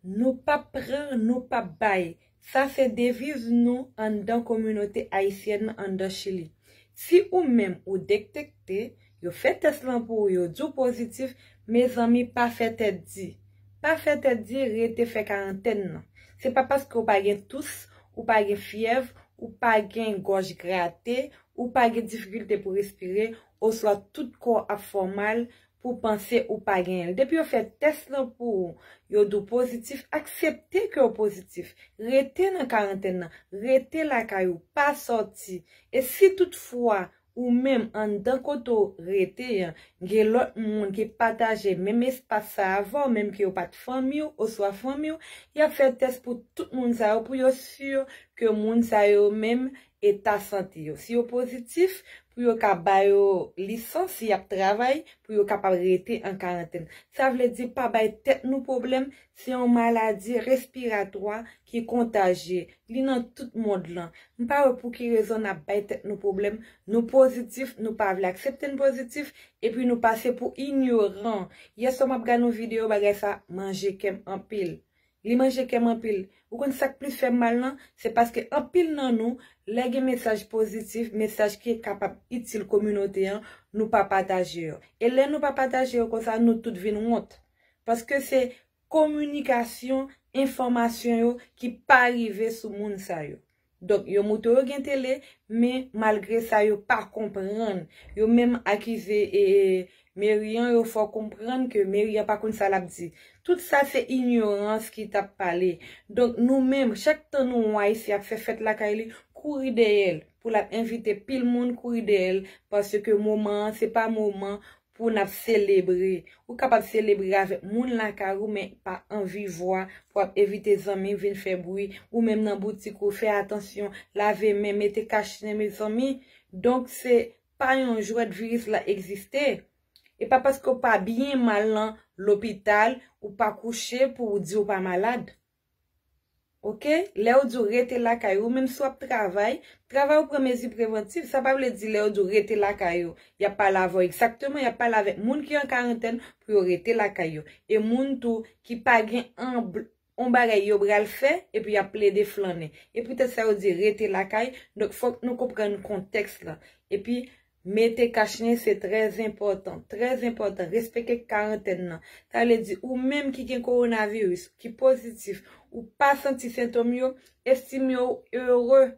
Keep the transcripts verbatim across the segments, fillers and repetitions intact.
Nou p ap pran, nou p ap bay. Sa se deviz nou anndan kominote ayisyèn nan anndan Chili. Si ou menm ou detekte, yo fè tès lan pou ou, yo di w pozitif, mezanmi, pa fè tèt di. Pa fè tèt di, rete fè karantèn nan. Se pa paske ou pa gen tous, ou pa gen fyèv, ou pa gen gòj grate, ou pa gen difikilte pou respire, oswa tout kò ap fè w mal, pou panse ou pa genyen l. Depi yo fè tès lan pou ou, yo di w pozitif, aksepte ke w pozitif. Rete nan karantèn nan, rete lakay ou, pa sòti. E si toutfwa ou menm anndan kote w rete an, gen lòt moun ki pataje menm espas sa avè w, menm ke yo pa t fanmi w oswa fanmi w, y ap fè tès pou tout moun sa yo, pou yo si ke moun sa yo menm eta sante yo. Si yo pozitif, pou yo ka ba yo lisans, si y ap travay, pou yo kapab rete an karantèn. Sa vle di pa bay tèt nou pwoblèm, se yon maladi respiratwa ki kontajye. Li nan tout mond lan. M pa wè pou ki rezon n ap bay tèt nou pwoblèm. Nou pozitif, nou pa vle aksepte n pozitif, epi nou pase pou inyoran. Yèswa m ap gade yon videyo, bagay sa manje kè m anpil. Li manje kè m anpil. Ou konn sa k plis fè m mal lan? Se paske anpil nan nou, lè gen mesaj pozitif, mesaj ki kapab itil kominote an, nou pa pataje yo. E lè nou pa pataje yo konsa, nou tout vin wont. Paske se kominikasyon, enfòmasyon yo ki pa rive sou moun sa yo. Donk, yo moutre yo gen tele, men malgre sa, yo pa konprann. Yo menm akize e, meri an, yo fè w konprann ke meri an pa konn sa l ap di. Tout sa se inyorans ki t ap pale. Donk, nou menm, chak tan nou wè Ayisyen ap fè fèt lakay li, kouri dèyè l. Pou l ap envite pil moun kouri dèyè l, paske moman an, se pa moman pou n ap selebre. Ou kapab selebre avèk moun lakay ou, men pa an viv wa, pou ap envite zanmi vin fè bri, ou menm nan boutik ou, fè atansyon, lave men, mete kach nen, mezanmi. Donk, se pa yon jwèt, viris la egziste. E pa paske w pa byen mal nan lopital, ou pa kouche pou w di w pa malad. Oke? Lè yo di w rete lakay ou, menm si w ap travay, travay ou pran mezi prevantif. Sa pa vle di lè yo di w rete lakay ou, y ap pale avè w egzakteman, y ap pale avèk moun ki an karantèn pou yo rete lakay yo. E moun tou ki pa gen an bl-, on bagay yo pral fè, epi y ap plede flannen. E poutèt sa yo di rete lakay, donk fòk nou konprann kontèks la. Epi, mete kach nen se trè enpòtan, trè enpòtan. Respekte karantèn nan. Sa vle di ou menm ki gen kowonaviris, ki pozitif, ou pa santi sentòm yo, estime w ere.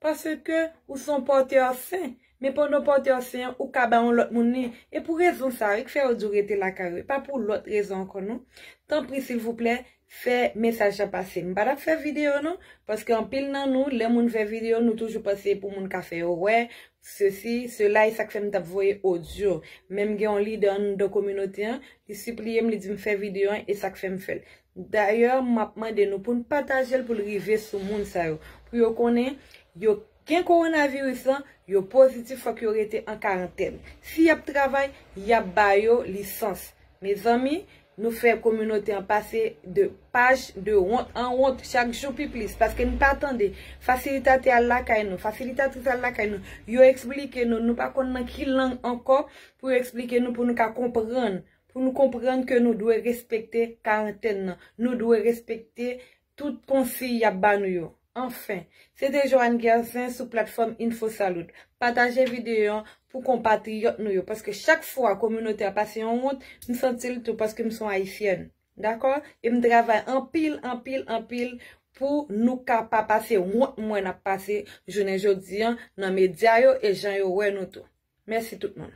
Paske ou se yon pòtè sen. Men pandan w pòtè sen an, ou ka bay yon lòt moun li. E pou rezon sa a, wi, k fè yo di w rete lakay ou. E pa pou lòt rezon ankò, non. Tanpri, silvouplè, fè mesaj la pase. M pa t ap fè videyo, non. Paske anpil nan nou, lè moun fè videyo, nou toujou panse pou moun ka fè yo wè, sesi, sela, e sa k fè m t ap voye odyo. Menm gen yon lidè anndan kominote an, li sipliye m, li di m fè videyo an, e sa k fè m fè l. Dayè, m ap mande nou pou n pataje l pou l rive sou moun sa yo. Pou yo konnen, yo gen kowonaviris lan, yo pozitif, fòk yo rete an karantèn. Si y ap travay, y ap ba yo lisans. Mezanmi, nou fè kominote an pase de paj de wont an wont chak jou pi plis, paske n pa tande. Fasilitatè al lakay nou, fasilitatris al lakay nou, yo eksplike nou, nou pa konn nan ki lang ankò, pou yo eksplike nou, pou nou ka konprann, pou nou konprann ke nou dwe respekte karantèn nan, nou dwe respekte tout konsiy y ap ba nou yo. Anfen, se te Joanne Guercin sou platfòm Info Salud. Pataje videyo an pou konpatriyòt nou yo, paske chak fwa kominote a pase yon wont, m santi l tou paske m se yon ayisyèn. Dakò? E m travay anpil, anpil, anpil pou nou ka pa pase wont mwen n ap pase jounen jodi an nan medya yo e jan yo wè nou tou. Mèsi tout moun.